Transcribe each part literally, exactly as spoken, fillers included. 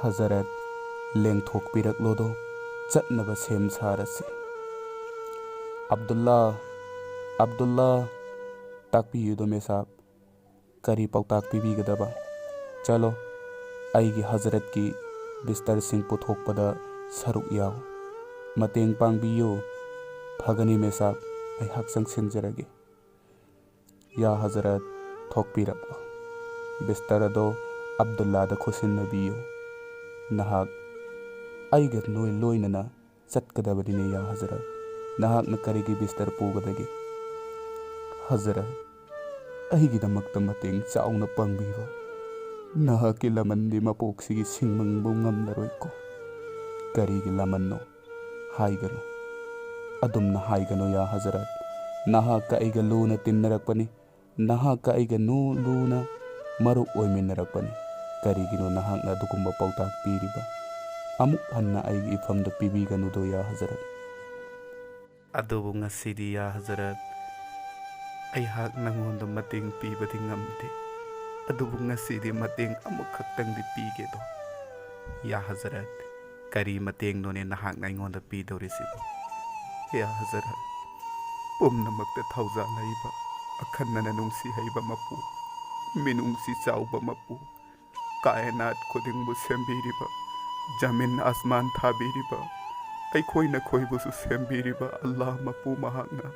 ꯍꯖꯔꯠ, ꯂꯦꯡꯊꯣꯛꯄꯤꯔꯛꯂꯣꯗꯣ, ꯆꯠꯅꯕ ꯁꯦꯝ ꯁꯥꯔꯁꯤ꯫ ꯑꯕꯗꯨꯜꯂꯥ, ꯑꯕꯗꯨꯜꯂꯥ, ꯇꯥꯛꯄꯤꯌꯨꯗꯣ ꯃꯦꯁꯥꯞ, ꯀꯔꯤ ꯄꯥꯎꯇꯥꯛ ꯄꯤꯕꯤꯒꯗꯕ? ꯆꯠꯂꯣ, ꯑꯩꯒꯤ ꯍꯖꯔꯠꯀꯤ ꯕꯤꯁꯇꯔꯁꯤꯡ ꯄꯨꯊꯣꯛꯄꯗ ꯁꯔꯨꯛ ꯌꯥꯎ꯫ ꯃꯇꯦꯡ ꯄꯥꯡꯕꯤꯌꯨ꯫ ꯐꯒꯅꯤ ꯃꯦꯁꯥꯞ, ꯑꯩꯍꯥꯛ ꯆꯪꯁꯤꯟꯖꯔꯒꯦ꯫ ꯌꯥ ꯍꯖꯔꯠ, ꯊꯣꯛꯄꯤꯔꯛꯂꯣ꯫ ꯕꯤꯁꯇꯔ ꯑꯗꯣ ꯑꯕꯗꯨꯜꯂꯥꯗ ꯈꯨꯠꯁꯤꯟꯅꯕꯤꯌꯨ꯫ ꯅꯍꯥꯛ ꯑꯩꯒ ꯅꯣꯏ ꯂꯣꯏꯅꯅ ꯆꯠꯀꯗꯕꯅꯤꯅꯦ ꯌꯥ ꯍꯖꯔꯠ꯫ ꯅꯍꯥꯛꯅ ꯀꯔꯤꯒꯤ ꯕꯤꯁꯇꯔ ꯄꯨꯒꯗꯒꯦ? ꯍꯖꯔꯠ, ꯑꯩꯒꯤꯗꯃꯛꯇ ꯃꯇꯦꯡ ꯆꯥꯎꯅ ꯄꯥꯡꯕꯤꯕ ꯅꯍꯥꯛꯀꯤ ꯂꯃꯟꯗꯤ ꯃꯄꯣꯛꯁꯤꯒꯤ ꯁꯤꯡꯃꯪꯕꯨ ꯉꯝꯂꯔꯣꯏꯀꯣ꯫ ꯀꯔꯤꯒꯤ ꯂꯃꯟꯅꯣ? ꯍꯥꯏꯒꯅꯨ꯫ ꯑꯗꯨꯝꯅ ꯍꯥꯏꯒꯅꯨ ꯌꯥ ꯍꯖꯔꯠ꯫ ꯅꯍꯥꯛꯀ ꯑꯩꯒ ꯂꯨꯅ ꯇꯤꯟꯅꯔꯛꯄꯅꯤ꯫ ꯅꯍꯥꯛꯀ ꯑꯩꯒ ꯅꯨ-, ꯂꯨꯅ ꯃꯔꯨꯞ ꯑꯣꯏꯃꯤꯟꯅꯔꯛꯄꯅꯤ꯫ ꯀꯔꯤꯒꯤꯅꯣ ꯅꯍꯥꯛꯅ ꯑꯗꯨꯒꯨꯝꯕ ꯄꯥꯎꯇꯥꯛ ꯄꯤꯔꯤꯕ? ꯑꯃꯨꯛ ꯍꯟꯅ ꯑꯩꯒꯤ ꯏꯐꯝꯗ ꯄꯤꯕꯤꯒꯅꯨꯗꯣ ꯌꯥ ꯍꯖꯔꯠ꯫ ꯑꯗꯨꯕꯨ ꯉꯁꯤꯗꯤ ꯌꯥ ꯍꯖꯔꯠ, ꯑꯩꯍꯥꯛ ꯅꯉꯣꯟꯗ ꯃꯇꯦꯡ ꯄꯤꯕꯗꯤ ꯉꯝꯗꯦ꯫ ꯑꯗꯨꯕꯨ ꯉꯁꯤꯗꯤ ꯃꯇꯦꯡ ꯑꯃꯈꯛꯇꯪꯗꯤ ꯄꯤꯒꯦꯗꯣ꯫ ꯌꯥ ꯍꯖꯔꯠ, ꯀꯔꯤ ꯃꯇꯦꯡꯅꯣꯅꯦ ꯅꯍꯥꯛꯅ ꯑꯩꯉꯣꯟꯗ ꯄꯤꯗꯧꯔꯤꯁꯤꯕꯣ? ꯌꯥ ꯍꯖꯔꯠ, ꯄꯨꯝꯅꯃꯛꯇ ꯊꯧꯖꯥꯜ ꯍꯩꯕ, ꯑꯈꯟꯅꯅ ꯅꯨꯡꯁꯤ ꯍꯩꯕ ꯃꯄꯨ, ꯃꯤꯅꯨꯡꯁꯤ ꯆꯥꯎꯕ ꯃꯄꯨ, ꯀꯥꯏꯅꯥꯠ ꯈꯨꯗꯤꯡꯕꯨ ꯁꯦꯝꯕꯤꯔꯤꯕ, ꯖꯃꯤꯟ ꯑꯁꯃꯥꯟ ꯊꯥꯕꯤꯔꯤꯕ, ꯑꯩꯈꯣꯏ ꯅꯈꯣꯏꯕꯨꯁꯨ ꯁꯦꯝꯕꯤꯔꯤꯕ ꯑꯜꯂꯥꯍ ꯃꯄꯨ ꯃꯍꯥꯛꯅ,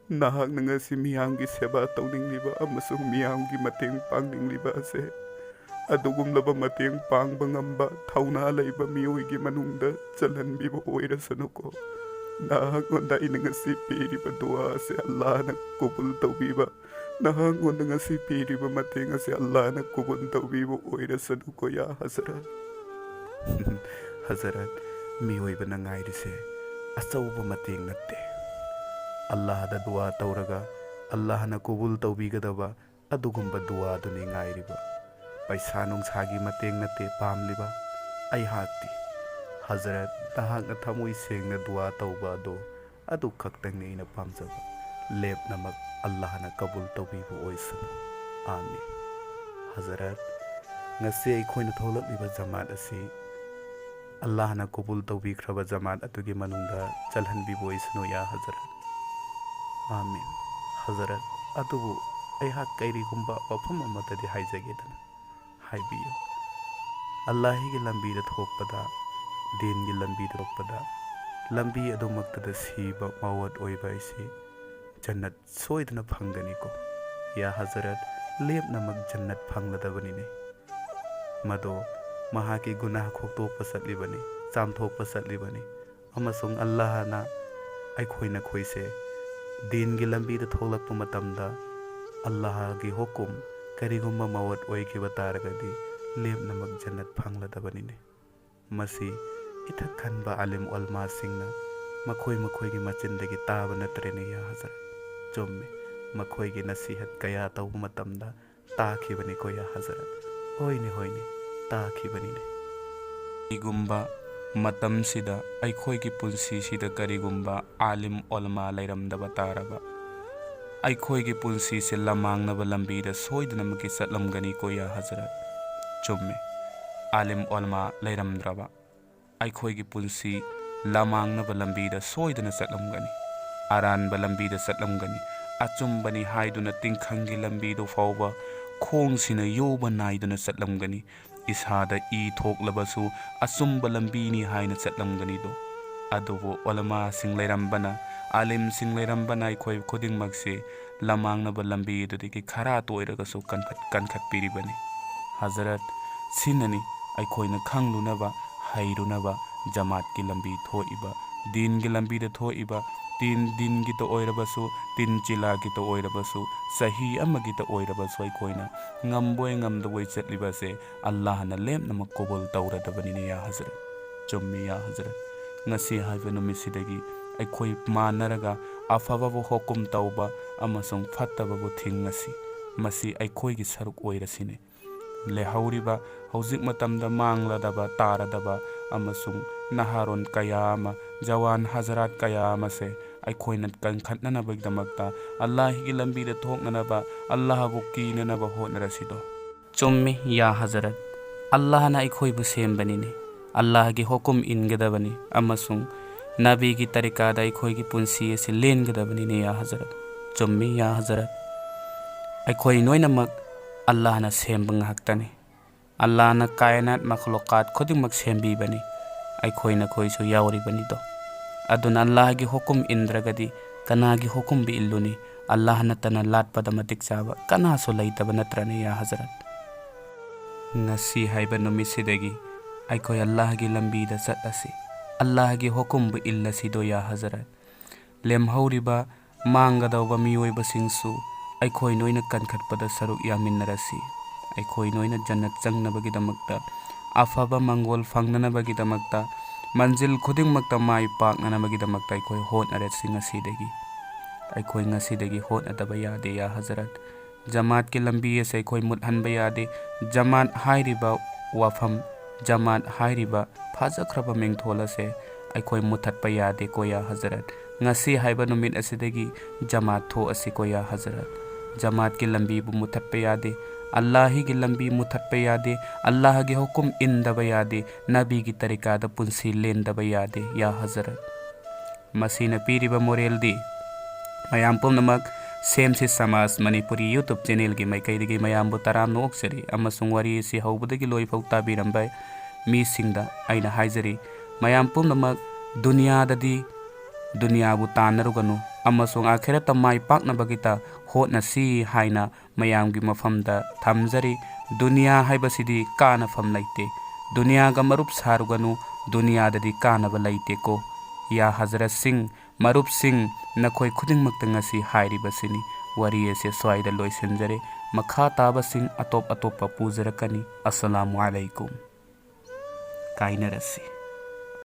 ꯅꯍꯥꯛꯅ ꯉꯁꯤ ꯃꯤꯌꯥꯝꯒꯤ ꯁꯦꯕꯥ ꯇꯧꯅꯤꯡꯂꯤꯕ ꯑꯃꯁꯨꯡ ꯃꯤꯌꯥꯝꯒꯤ ꯃꯇꯦꯡ ꯄꯥꯡꯅꯤꯡꯂꯤꯕ ꯑꯁꯦ ꯑꯗꯨꯒꯨꯝꯂꯕ ꯃꯇꯦꯡ ꯄꯥꯡꯕ ꯉꯝꯕ ꯊꯧꯅꯥ ꯂꯩꯕ ꯃꯤꯑꯣꯏꯒꯤ ꯃꯅꯨꯡꯗ ꯆꯜꯍꯟꯕꯤꯕ ꯑꯣꯏꯔꯁꯅꯨꯀꯣ꯫ ꯅꯍꯥꯛꯉꯣꯟꯗ ꯑꯩꯅ ꯉꯁꯤ ꯄꯤꯔꯤꯕ ꯗꯨꯋꯥ ꯑꯁꯦ ꯑꯜꯂꯥꯍꯅ ꯀꯕꯨꯜ ꯇꯧꯕꯤꯕ, ꯅꯍꯥꯛꯉꯣꯟꯗ ꯉꯁꯤ ꯄꯤꯔꯤꯕ ꯃꯇꯦꯡ ꯑꯁꯦ ꯑꯜꯂꯥꯍꯅ ꯀꯕꯨꯜ ꯇꯧꯕꯤꯕ ꯑꯣꯏꯔꯁꯅꯨꯀꯣ ꯌꯥ ꯍꯖꯔꯠ꯫ ꯍꯖꯔꯠ, ꯃꯤꯑꯣꯏꯕꯅ ꯉꯥꯏꯔꯤꯁꯦ ꯑꯆꯧꯕ ꯃꯇꯦꯡ ꯅꯠꯇꯦ꯫ ꯑꯜꯂꯥꯍꯗ ꯗꯨꯋꯥ ꯇꯧꯔꯒ ꯑꯜꯂꯥꯍꯅ ꯀꯕꯨꯜ ꯇꯧꯕꯤꯒꯗꯕ ꯑꯗꯨꯒꯨꯝꯕ ꯗꯨꯋꯥꯗꯨꯅꯤ ꯉꯥꯏꯔꯤꯕ꯫ ꯄꯩꯁꯥ ꯅꯨꯡꯁꯥꯒꯤ ꯃꯇꯦꯡ ꯅꯠꯇꯦ ꯄꯥꯝꯂꯤꯕ ꯑꯩꯍꯥꯛꯇꯤ꯫ ꯍꯖꯔꯠ, ꯅꯍꯥꯛꯅ ꯊꯃꯣꯏ ꯁꯦꯡꯅ ꯗꯨꯋꯥ ꯇꯧꯕ ꯑꯗꯨ, ꯑꯗꯨ ꯈꯛꯇꯪꯅꯤ ꯑꯩꯅ ꯄꯥꯝꯖꯕ꯫ ꯂꯦꯞꯅꯃꯛ ꯑꯜꯂꯥꯍꯅ ꯀꯕꯨꯜ ꯇꯧꯕꯤꯕ ꯑꯣꯏꯁꯅꯨ꯫ ꯑꯥꯃꯤꯟ꯫ ꯍꯖꯔꯠ, ꯉꯁꯤ ꯑꯩꯈꯣꯏꯅ ꯊꯣꯛꯂꯛꯂꯤꯕ ꯖꯃꯥꯠ ꯑꯁꯤ ꯑꯜꯂꯥꯍꯅ ꯀꯕꯨꯜ ꯇꯧꯕꯤꯈ꯭ꯔꯕ ꯖꯃꯥꯠ ꯑꯗꯨꯒꯤ ꯃꯅꯨꯡꯗ ꯆꯜꯍꯟꯕꯤꯕ ꯑꯣꯏꯁꯅꯨ, ꯌꯥ ꯍꯖꯔꯠ꯫ ꯑꯥꯃꯤꯟ꯫ ꯍꯖꯔꯠ, ꯑꯗꯨꯕꯨ ꯑꯩꯍꯥꯛ ꯀꯔꯤꯒꯨꯝꯕ ꯋꯥꯐꯝ ꯑꯃꯠꯇꯗꯤ ꯍꯥꯏꯖꯒꯦꯗꯅ꯫ ꯍꯥꯏꯕꯤꯌꯨ꯫ ꯑꯜꯂꯥꯍꯤꯒꯤ ꯂꯝꯕꯤꯗ ꯊꯣꯛꯄꯗ, ꯗꯤꯟꯒꯤ ꯂꯝꯕꯤꯗ ꯊꯣꯛꯄꯗ, ꯂꯝꯕꯤ ꯑꯗꯨꯃꯛꯇꯗ ꯁꯤꯕ ꯃꯋꯠ ꯑꯣꯏꯕ ꯑꯩꯁꯤ ꯖꯟꯅꯠ ꯁꯣꯏꯗꯅ ꯐꯪꯒꯅꯤꯀꯣ꯫ ꯌꯥ ꯍꯖꯔꯠ, ꯂꯦꯞꯅꯃꯛ ꯖꯟꯅꯠ ꯐꯪꯂꯗꯕꯅꯤꯅꯦ꯫ ꯃꯗꯣ ꯃꯍꯥꯛꯀꯤ ꯒꯨꯅꯥꯍ ꯈꯣꯛꯇꯣꯛꯄ ꯆꯠꯂꯤꯕꯅꯤ, ꯆꯥꯝꯊꯣꯛꯄ ꯆꯠꯂꯤꯕꯅꯤ꯫ ꯑꯃꯁꯨꯡ ꯑꯜꯂꯥꯍꯅ ꯑꯩꯈꯣꯏ ꯅꯈꯣꯏꯁꯦ ꯗꯤꯟꯒꯤ ꯂꯝꯕꯤꯗ ꯊꯣꯛꯂꯛꯄ ꯃꯇꯝꯗ ꯑꯜꯂꯥꯍꯒꯤ ꯍꯨꯀꯨꯝ ꯀꯔꯤꯒꯨꯝꯕ ꯃꯋꯠ ꯑꯣꯏꯈꯤꯕ ꯇꯥꯔꯒꯗꯤ ꯂꯦꯞꯅꯃꯛ ꯖꯟꯅꯠ ꯐꯪꯂꯗꯕꯅꯤꯅꯦ꯫ ꯃꯁꯤ ꯏꯊꯛ ꯊꯟꯕ ꯑꯥꯂꯤꯝ ꯑꯣꯂꯃꯥꯁꯤꯡꯅ ꯃꯈꯣꯏ ꯃꯈꯣꯏꯒꯤ ꯃꯆꯤꯟꯗꯒꯤ ꯇꯥꯕ ꯅꯠꯇ꯭ꯔꯦꯅꯦ, ꯌꯥ ꯍꯖꯔꯠ꯫ ꯆꯨꯝꯃꯤ, ꯃꯈꯣꯏꯒꯤ ꯅꯁꯤꯍꯠ ꯀꯌꯥ ꯇꯧꯕ ꯃꯇꯝꯗ ꯇꯥꯈꯤꯕꯅꯤꯀꯣ, ꯌꯥ ꯍꯖꯔꯠ꯫ ꯍꯣꯏꯅꯦ, ꯍꯣꯏꯅꯦ, ꯇꯥꯈꯤꯕꯅꯤꯅꯦ꯫ ꯀꯔꯤꯒꯨꯝꯕ ꯃꯇꯝꯁꯤꯗ ꯑꯩꯈꯣꯏꯒꯤ ꯄꯨꯟꯁꯤꯁꯤꯗ ꯀꯔꯤꯒꯨꯝꯕ ꯑꯥꯂꯤꯝ ꯑꯣꯂꯃꯥ ꯂꯩꯔꯝꯗꯕ ꯇꯥꯔꯕ, ꯑꯩꯈꯣꯏꯒꯤ ꯄꯨꯟꯁꯤꯁꯦ ꯂꯃꯥꯡꯅꯕ ꯂꯝꯕꯤꯗ ꯁꯣꯏꯗꯅꯃꯛꯀꯤ ꯆꯠꯂꯝꯒꯅꯤꯀꯣ, ꯌꯥ ꯍꯖꯔꯠ꯫ ꯆꯨꯝꯃꯤ, ꯑꯥꯂꯤꯝ ꯑꯣꯂꯃꯥ ꯂꯩꯔꯝꯗ꯭ꯔꯕ ꯑꯩꯈꯣꯏꯒꯤ ꯄꯨꯟꯁꯤ ꯂꯃꯥꯡꯅꯕ ꯂꯝꯕꯤꯗ ꯁꯣꯏꯗꯅ ꯆꯠꯂꯝꯒꯅꯤ꯫ ꯑꯔꯥꯟꯕ ꯂꯝꯕꯤꯗ ꯆꯠꯂꯝꯒꯅꯤ꯫ ꯑꯆꯨꯝꯕꯅꯤ ꯍꯥꯏꯗꯨꯅ ꯇꯤꯡꯈꯪꯒꯤ ꯂꯝꯕꯤꯗꯨ ꯐꯥꯎꯕ ꯈꯣꯡꯁꯤꯅ ꯌꯣꯕ ꯅꯥꯏꯗꯨꯅ ꯆꯠꯂꯝꯒꯅꯤ꯫ ꯏꯁꯥꯗ ꯏ ꯊꯣꯛꯂꯕꯁꯨ ꯑꯆꯨꯝꯕ ꯂꯝꯕꯤꯅꯤ ꯍꯥꯏꯅ ꯆꯠꯂꯝꯒꯅꯤꯗꯣ꯫ ꯑꯗꯨꯕꯨ ꯑꯣꯂꯃꯥꯁꯤꯡ ꯂꯩꯔꯝꯕꯅ, ꯑꯥꯂꯤꯝꯁꯤꯡ ꯂꯩꯔꯝꯕꯅ ꯑꯩꯈꯣꯏ ꯈꯨꯗꯤꯡꯃꯛꯁꯤ ꯂꯃꯥꯡꯅꯕ ꯂꯝꯕꯤ ꯑꯗꯨꯗꯒꯤ ꯈꯔꯇ ꯑꯣꯏꯔꯒꯁꯨ ꯀꯟꯈꯠ-, ꯀꯟꯈꯠꯄꯤꯔꯤꯕꯅꯤ꯫ ꯍꯖꯔꯠ, ꯁꯤꯅꯅꯤ ꯑꯩꯈꯣꯏꯅ ꯈꯪꯂꯨꯅꯕ, ꯍꯩꯔꯨꯅꯕ, ꯖꯃꯥꯠꯀꯤ ꯂꯝꯕꯤ ꯊꯣꯛꯏꯕ, ꯗꯤꯟꯒꯤ ꯂꯝꯕꯤꯗ ꯊꯣꯛꯏꯕ, ꯗꯤꯟ, ꯗꯤꯟꯒꯤꯇ ꯑꯣꯏꯔꯕꯁꯨ, ꯗꯤꯟ ꯆꯤꯂꯥꯒꯤꯇ ꯑꯣꯏꯔꯕꯁꯨ, ꯆꯍꯤ ꯑꯃꯒꯤꯇ ꯑꯣꯏꯔꯕꯁꯨ ꯑꯩꯈꯣꯏꯅ ꯉꯝꯕꯣꯏ ꯉꯝꯗꯕꯣꯏ ꯆꯠꯂꯤꯕꯁꯦ ꯑꯜꯂꯥꯍꯅ ꯂꯦꯞꯅꯃꯛ ꯀꯣꯕꯜ ꯇꯧꯔꯗꯕꯅꯤꯅꯦ, ꯌꯥ ꯍꯖꯔꯠ꯫ ꯆꯨꯝꯃꯤ, ꯌꯥ ꯍꯖꯔꯠ꯫ ꯉꯁꯤ ꯍꯥꯏꯕ ꯅꯨꯃꯤꯠꯁꯤꯗꯒꯤ ꯑꯩꯈꯣꯏ ꯃꯥꯟꯅꯔꯒ ꯑꯐꯕꯕꯨ ꯍꯨꯀꯨꯝ ꯇꯧꯕ ꯑꯃꯁꯨꯡ ꯐꯠꯇꯕꯕꯨ ꯊꯤꯡꯉꯁꯤ꯫ ꯃꯁꯤ ꯑꯩꯈꯣꯏꯒꯤ ꯁꯔꯨꯛ ꯑꯣꯏꯔꯁꯤꯅꯦ꯫ ꯂꯩꯍꯧꯔꯤꯕ, ꯍꯧꯖꯤꯛ ꯃꯇꯝꯗ ꯃꯥꯡꯂꯗꯕ, ꯇꯥꯔꯗꯕ ꯑꯃꯁꯨꯡ ꯅꯍꯥꯔꯣꯟ ꯀꯌꯥ ꯑꯃ, ꯖꯋꯥꯟ ꯍꯖꯔꯥꯠ ꯀꯌꯥ ꯑꯃꯁꯦ ꯑꯩꯈꯣꯏꯅ ꯀꯟꯈꯠꯅꯅꯕꯒꯤꯗꯃꯛꯇ, ꯑꯜꯂꯥꯍꯒꯤ ꯂꯝꯕꯤꯗ ꯊꯣꯛꯅꯅꯕ, ꯑꯜꯂꯥꯍꯕꯨ ꯀꯤꯅꯅꯕ ꯍꯣꯠꯅꯔꯁꯤꯗꯣ꯫ ꯆꯨꯝꯃꯤ, ꯌꯥ ꯍꯖꯔꯠ꯫ ꯑꯜꯂꯥꯍꯅ ꯑꯩꯈꯣꯏꯕꯨ ꯁꯦꯝꯕꯅꯤꯅꯦ꯫ ꯑꯜꯂꯥꯍꯒꯤ ꯍꯨꯀꯨꯝ ꯏꯟꯒꯗꯕꯅꯤ ꯑꯃꯁꯨꯡ ꯅꯕꯤꯒꯤ ꯇꯔꯤꯀꯥꯗ ꯑꯩꯈꯣꯏꯒꯤ ꯄꯨꯟꯁꯤ ꯑꯁꯤ ꯂꯦꯟꯒꯗꯕꯅꯤꯅꯦ, ꯌꯥ ꯍꯖꯔꯠ꯫ ꯆꯨꯝꯃꯤ, ꯌꯥ ꯍꯖꯔꯠ꯫ ꯑꯩꯈꯣꯏ ꯂꯣꯏꯅꯃꯛ ꯑꯜꯂꯥꯍꯅ ꯁꯦꯝꯕ ꯉꯥꯛꯇꯅꯤ꯫ ꯑꯜꯂꯥꯍꯅ ꯀꯥꯏꯅꯥꯠ ꯃꯈꯂꯨꯀꯥꯠ ꯈꯨꯗꯤꯡꯃꯛ ꯁꯦꯝꯕꯤꯕꯅꯤ꯫ ꯑꯩꯈꯣꯏ ꯅꯈꯣꯏꯁꯨ ꯌꯥꯎꯔꯤꯕꯅꯤꯗꯣ꯫ ꯑꯗꯨꯅ ꯑꯜꯂꯥꯍꯒꯤ ꯍꯨꯀꯨꯝ ꯏꯟꯗ꯭ꯔꯒꯗꯤ ꯀꯅꯥꯒꯤ ꯍꯨꯀꯨꯝꯕꯨ ꯏꯜꯂꯨꯅꯤ? ꯑꯜꯂꯥꯍ ꯅꯠꯇꯅ ꯂꯥꯠꯄꯗ ꯃꯇꯤꯛ ꯆꯥꯕ ꯀꯅꯥꯁꯨ ꯂꯩꯇꯕ ꯅꯠꯇ꯭ꯔꯅꯦ, ꯌꯥ ꯍꯖꯔꯠ? ꯉꯁꯤ ꯍꯥꯏꯕ ꯅꯨꯃꯤꯠꯁꯤꯗꯒꯤ ꯑꯩꯈꯣꯏ ꯑꯜꯂꯥꯍꯒꯤ ꯂꯝꯕꯤꯗ ꯆꯠꯂꯁꯤ꯫ ꯑꯜꯂꯥꯍꯒꯤ ꯍꯨꯀꯨꯝꯕꯨ ꯏꯜꯂꯁꯤꯗꯣ, ꯌꯥ ꯍꯖꯔꯠ꯫ ꯂꯦꯝꯍꯧꯔꯤꯕ, ꯃꯥꯡꯒꯗꯧꯕ ꯃꯤꯑꯣꯏꯕꯁꯤꯡꯁꯨ ꯑꯩꯈꯣꯏ ꯂꯣꯏꯅ ꯀꯟꯈꯠꯄꯗ ꯁꯔꯨꯛ ꯌꯥꯃꯤꯟꯅꯔꯁꯤ꯫ ꯑꯩꯈꯣꯏ ꯂꯣꯏꯅ ꯖꯟꯅꯠ ꯆꯪꯅꯕꯒꯤꯗꯃꯛꯇ, ꯑꯐꯕ ꯃꯪꯒꯣꯜ ꯐꯪꯅꯅꯕꯒꯤꯗꯃꯛꯇ, ꯃꯟꯖꯤꯜ ꯈꯨꯗꯤꯡꯃꯛꯇ ꯃꯥꯏ ꯄꯥꯛꯅꯅꯕꯒꯤꯗꯃꯛꯇ ꯑꯩꯈꯣꯏ ꯍꯣꯠꯅꯔꯁꯤ ꯉꯁꯤꯗꯒꯤ꯫ ꯑꯩꯈꯣꯏ ꯉꯁꯤꯗꯒꯤ ꯍꯣꯠꯅꯗꯕ ꯌꯥꯗꯦ, ꯌꯥ ꯍꯖꯔꯠ꯫ ꯖꯃꯥꯠꯀꯤ ꯂꯝꯕꯤ ꯑꯁꯤ ꯑꯩꯈꯣꯏ ꯃꯨꯠꯍꯟꯕ ꯌꯥꯗꯦ꯫ ꯖꯃꯥꯠ ꯍꯥꯏꯔꯤꯕ ꯋꯥꯐꯝ, ꯖꯃꯥꯠ ꯍꯥꯏꯔꯤꯕ ꯐꯖꯈ꯭ꯔꯕ ꯃꯤꯡꯊꯣꯜ ꯑꯁꯦ ꯑꯩꯈꯣꯏ ꯃꯨꯠꯊꯠꯄ ꯌꯥꯗꯦꯀꯣ, ꯌꯥ ꯍꯖꯔꯠ꯫ ꯉꯁꯤ ꯍꯥꯏꯕ ꯅꯨꯃꯤꯠ ꯑꯁꯤꯗꯒꯤ ꯖꯃꯥꯠ ꯊꯣꯛꯑꯁꯤꯀꯣ, ꯌꯥ ꯍꯖꯔꯠ꯫ ꯖꯃꯥꯠꯀꯤ ꯂꯝꯕꯤꯕꯨ ꯃꯨꯠꯊꯠꯄ ꯌꯥꯗꯦ꯫ ꯑꯜꯂꯥꯍꯤꯒꯤ ꯂꯝꯕꯤ ꯃꯨꯠꯊꯠꯄ ꯌꯥꯗꯦ꯫ ꯑꯜꯂꯥꯍꯒꯤ ꯍꯨꯀꯨꯝ ꯏꯟꯗꯕ ꯌꯥꯗꯦ꯫ ꯅꯕꯤꯒꯤ ꯇꯔꯤꯀꯥꯗ ꯄꯨꯟꯁꯤ ꯂꯦꯟꯗꯕ ꯌꯥꯗꯦ, ꯌꯥ ꯍꯖꯔꯠ꯫ ꯃꯁꯤꯅ ꯄꯤꯔꯤꯕ ꯃꯣꯔꯦꯜꯗꯤ, ꯃꯌꯥꯝ ꯄꯨꯝꯅꯃꯛ ꯁꯦꯝꯁꯤ ꯁꯃꯥꯖ ꯃꯅꯤꯄꯨꯔꯤ YouTube channelꯒꯤ ꯃꯥꯏꯀꯩꯗꯒꯤ ꯃꯌꯥꯝꯕꯨ ꯇꯔꯥꯝꯅ ꯑꯣꯛꯆꯔꯤ ꯑꯃꯁꯨꯡ ꯋꯥꯔꯤ ꯑꯁꯤ ꯍꯧꯕꯗꯒꯤ ꯂꯣꯏꯐꯥꯎ ꯇꯥꯕꯤꯔꯝꯕ ꯃꯤꯁꯤꯡꯗ ꯑꯩꯅ ꯍꯥꯏꯖꯔꯤ, ꯃꯌꯥꯝ ꯄꯨꯝꯅꯃꯛ ꯗꯨꯅꯤꯌꯥꯗꯗꯤ ꯗꯨꯅꯤꯌꯥꯕꯨ ꯇꯥꯟꯅꯔꯨꯒꯅꯨ ꯑꯃꯁꯨꯡ ꯑꯥꯈꯤꯔꯠꯇ ꯃꯥꯏ ꯄꯥꯛꯅꯕꯒꯤꯗ ꯍꯣꯠꯅꯁꯤ ꯍꯥꯏꯅ ꯃꯌꯥꯝꯒꯤ ꯃꯐꯝꯗ ꯊꯝꯖꯔꯤ꯫ ꯗꯨꯅꯤꯌꯥ ꯍꯥꯏꯕꯁꯤꯗꯤ ꯀꯥꯅꯐꯝ ꯂꯩꯇꯦ꯫ ꯗꯨꯅꯤꯌꯥꯒ ꯃꯔꯨꯞ ꯁꯥꯔꯨꯒꯅꯨ, ꯗꯨꯅꯤꯌꯥꯗꯗꯤ ꯀꯥꯅꯕ ꯂꯩꯇꯦꯀꯣ꯫ ꯌꯥ ꯍꯖꯔꯠꯁꯤꯡ, ꯃꯔꯨꯞꯁꯤꯡ, ꯅꯈꯣꯏ ꯈꯨꯗꯤꯡꯃꯛꯇ ꯉꯁꯤ ꯍꯥꯏꯔꯤꯕꯁꯤꯅꯤ꯫ ꯋꯥꯔꯤ ꯑꯁꯤ ꯁ꯭ꯋꯥꯏꯗ ꯂꯣꯏꯁꯤꯟꯖꯔꯦ꯫ ꯃꯈꯥ ꯇꯥꯕꯁꯤꯡ ꯑꯇꯣꯞ ꯑꯇꯣꯞꯄ ꯄꯨꯖꯔꯛꯀꯅꯤ꯫ ꯑꯁꯂꯥꯃꯨ ꯑꯂꯩꯀꯨꯝ꯫ ꯀꯥꯏꯅꯔꯁꯤ꯫